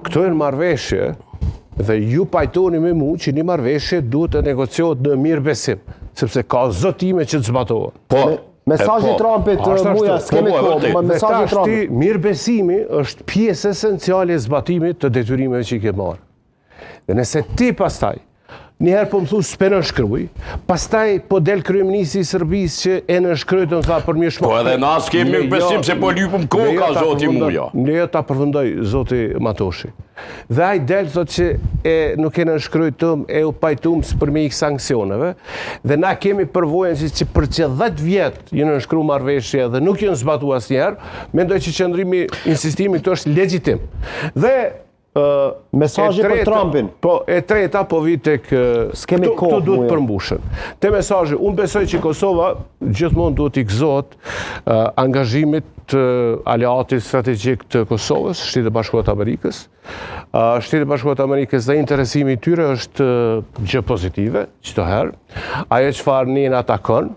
Këto janë marrëveshje dhe ju pajtoni me mu që një marrëveshje duhet të negociohet në mirëbesim, sepse ka zotime që të zbatohen. Po. Mesazhi i po. Trumpit, Ashtu, Muja, ashtu. s'kemi Po, po, e kohë, vërtet. ma Dhe mesazhi i tashti Trumpit. mirëbesimi është pjesë esenciale e zbatimit të detyrimeve që i ke marrë. Dhe nëse ti pastaj, njëherë po më thu s'pe nënshkruj, pastaj po del kryeministri i Serbisë që e nënshkrujt të më tha për mirë Po edhe na s'kemi mirëbesim se po lypëm koka, zoti Muja. Lejo ta përfundoj, zoti Matoshi. Dhe ai del thotë që e nuk e nënshkrujtëm, e u pajtum për me ik sanksioneve, dhe na kemi përvojën që, që për që 10 vjet janë nënshkru marrëveshje dhe nuk janë zbatu asnjëherë, mendoj që qëndrimi, insistimi këtu është legjitim. Dhe ë, Mesazhi e për treta- Trumpin. Po, e treta po vi tek ë, S'kemi këto- kohë, Këto duhet Muja. përmbushen. Te mesazhi, unë besoj që Kosova gjithmonë duhet i gëzohet ë, angazhimit të aleatit strategjik të Kosovës, Shtetet e Bashkuara të Amerikës. Ë, Shtetet e Bashkuara të Amerikës dhe interesimi i tyre është ë, gjë pozitive çdo herë. Ajo çfarë ne na takon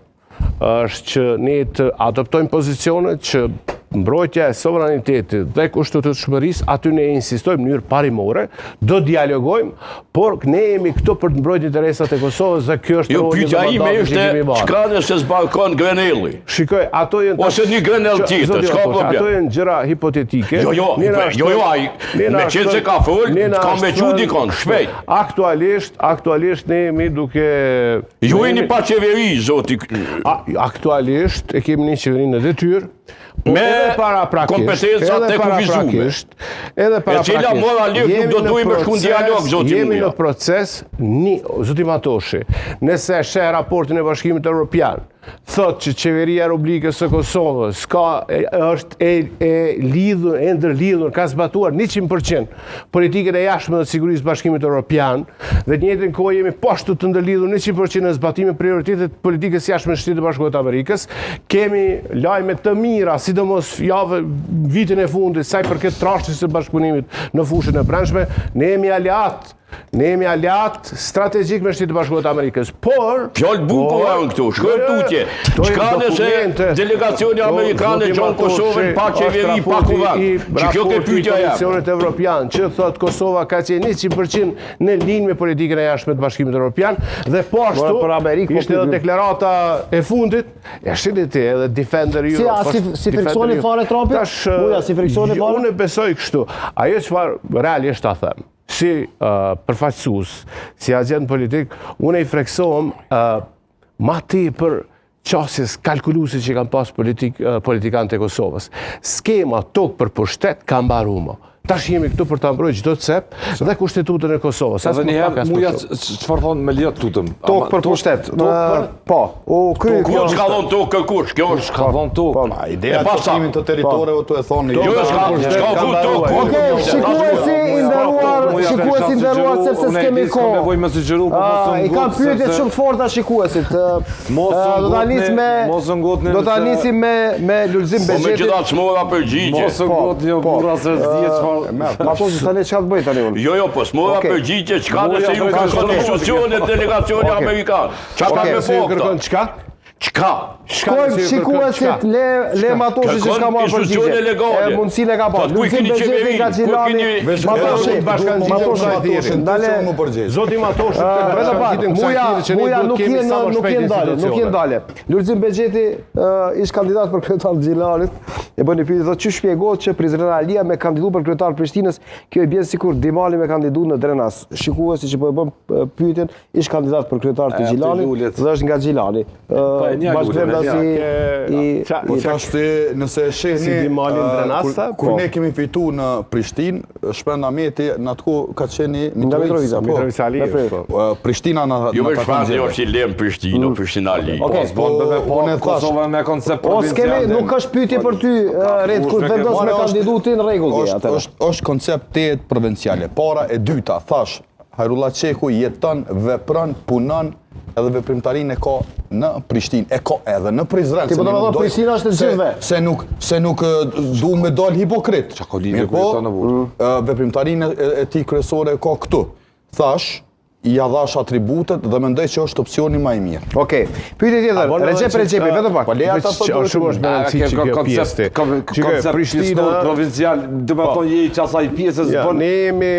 është që ne të adoptojmë pozicione që mbrojtja e sovranitetit dhe kushtetutshmërisë, aty ne insistojmë në mënyrë parimore, do dialogojmë, por ne jemi këtu për të mbrojtur interesat e Kosovës dhe kjo është Jo, roli dhe pyetja ime mandati që ishte kemi marrë. çka nëse zbarkon Grenelli? Shikoj, ato janë Ose një Grenell Që- tjetër, zoti s'ka Matoshi, problem. Ato janë gjëra hipotetike. Jo, jo, Ne na është jo, jo, thënë- ai, ne na me është qenë se thënë- ka fol, ne na ka është me qu thënë- dikon, shpejt. Aktualisht, aktualisht ne jemi duke Ju ne jeni jemi- pa qeveri, zoti. A, aktualisht e kemi një qeveri në detyrë, po Me edhe paraprakisht, kompetenca edhe të kufizume. paraprakisht, edhe paraprakisht. E cila moralisht nuk jemi do në duhej me shku në proces- dialog, zoti Jemi Muja. në proces, një, zoti Matoshi, nëse e sheh raportin e Bashkimit Evropian, thotë që qeveria e Republikës së Kosovës ka e, është e, e lidhur, e ndërlidhur, ka zbatuar 100% politikën e jashtme dhe sigurisë së Bashkimit Evropian dhe të njëjtën kohë jemi po ashtu të ndërlidhur 100% në zbatimin e prioritetet të politikës jashtme të Shtetit të Bashkuar të Amerikës. Kemi lajme të mira, sidomos javë vitin e fundit sa i përket trashës së bashkëpunimit në fushën e brendshme, ne jemi aleat Ne jemi aleat strategjik me Shtetet e Bashkuara të Amerikës, por Fjalë bukur por- janë këtu, shkojmë Jo, jo, tutje. këto janë Çka nëse dokumente. delegacioni Po, amerikan e zoti gjon Kosovën Matoshi, pa është qeveri, pa raporti kuvend? i- Që kjo ke raporti i pyetja jam. Komisionit Evropian që thot Kosova ka qenë 100% në linjë me politikën e jashtme të Bashkimit Evropian dhe po ashtu Por, për Amerikë, po ishte edhe pyetëm. deklarata e fundit, e shihni ti edhe Defender Si, Europe. a si- është si Defender friksoni Europe. fare Trumpit? Tash, Muja, si friksoni jo, fare? Unë e besoj kështu. Ajo çfarë realisht ta them, si uh, përfaqësues, si agent politik, unë i freksohem uh, ma tepër qasjes kalkuluese që kanë pas politik, uh, politikanët e Kosovës. Skema tokë për pushtet ka mbaruar. Tash jemi këtu për ta mbrojtur çdo cep dhe kushtetutën e Kosovës. As Edhe më një pak, herë, as më Muja, shumë. ç- çfarë thonë me lejo tutëm? Tokë për pushtet. Ë, Po, u kry Ku s'ka dhon tokë kërkush, kjo është Ka thonë tokë. Po. A, ideja E e pa sa. coptimit të territoreve tu e thonë. Jo, s'ka s'ka vu tokë. Okej, shikuesi i nderuar, shikuesi i nderuar sepse s'kemi Unë e di s'kam kohë. nevojë me sugjeru, po mos Ah, u I kam ngot, pyetje sepse- shumë të forta shikuesit. Ë, Mos u ë, do ta ngotni- nis me mos u ngotni Do ta nëse- nisim me me Lulzim Po me Bexhetin. gjithatë s'mora përgjigje. Mos u Po, ngotni jo po. burra se s'dihet çfarë. Matoshi tani çka të bëj tani unë? Jo, jo, po s'mora Okej. përgjigje çka nëse ju Muja, kërkon okej. institucione delegacioni Okej. amerikan. Çka ka Okej. me Se ju po këta? kërkon çka? Çka? Shkojmë nëse ju kërkon shikuesit çka? le le Matoshi që s'ka Kërkon marrë institucione përgjigje. legale. E mundësinë e ka pas. Thotë, ku i Lulzim keni Bexheti qeverinë? nga Ku i Gjilani. keni- Matoshi, Matoshi, Matoshi, ndale. Unë u përgjigj. Zoti Matoshi, Vetëm pak, Muja, Muja nuk je në nuk je ndale, nuk je ndale. Lulzim Bexheti, ë, ish kandidat për kryetar të Gjilanit, e bën një pyetje thotë çu shpjegohet që Prizren Alia me kandidu për kryetar të Prishtinës, kjo i bie sikur Dimali me kandidu në Drenas. Shikuesi që po e bën ë, pyetjen, ish kandidat për kryetar të E, aty Gjilanit lulet. dhe është nga Gjilani. Pa, e nja Bashkë lulen, e si nja. i Qa- Po i- tash ti, nëse e shihni, Si Dimalin ë, Drenas, kur, tha, kur po. ne kemi fitu në Prishtinë, Shpend Ahmeti në atë kohë ka qenë i Nga Mitrovica, po. Mitrovica Ali, Me pre- po. Ë, Prishtina na Jo na veç takon Shpandi gjithëve. është i lem Prishtinë, Prishtina Ali. Okej. Po, s'bon me Po, unë e po, thash. Kosova me koncept O s'kemi, provincial. nuk është pyetje për ty, ë, Red, kur Kush me vendos ke- me Mare, është- kandidu ti në rregull je Është atëherë. është është koncept tejet provinciale. Para e dyta, thash, Hajrullah Çeku jeton, vepron, punon edhe veprimtarinë e ka në Prishtinë, e ka edhe në Prizren. Ti se po do ne me nuk thonë doj- Prishtina është e se- gjithëve. Se nuk se nuk e, du me dal hipokrit. Qa ka lidhje Mirë ku jeton në burrë? e, Veprimtarinë e, e tij kryesore e ka këtu. Thash, Ja dhash atributet dhe mendoj që është opsioni ma i mirë. Okej. Pyetje tjetër, bon edhe Rexhep që- Rexhepi, vetëm pak. Po leja ta thotë. Që shumë është me rëndësi që kjo pjesë ti. Koncept Që pjesëtor Prishtina provincial, do të thonë je i qasaj pjesës Ja, bën ne jemi